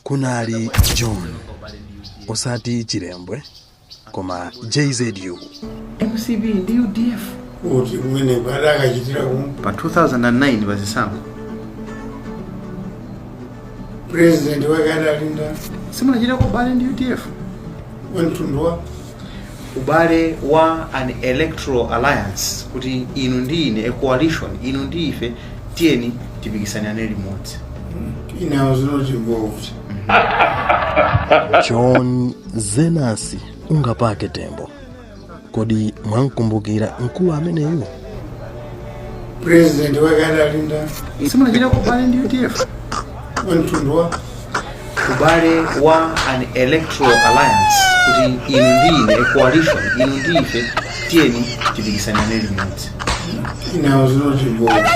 Kunali John, osati Chilembwe, koma JZU. MCP ndi UDF. Kuti kumeneko adakachitira ku Pa 2009 pazisankho. President wake adalinda. Simunachiteko ubale ndi UDF? Wamtundu wa Ubale wa an electoral alliance, kuti inu ndi ine, a coalition, inu ndi ife, tiyeni tipikisane limodzi. Ine I was not involved. John Zenasi Ungapake Tembo, kodi mwamkumbukira mkulu ameneyu? President wake adalinda. Simunachiteko ubale ndi UDF? Wamtundu wa Ubale wa an electoral alliance, kuti inu ndi ine, a coalition, inu ndi ife, tiyeni tipikisane limodzi. Ine I was not involved.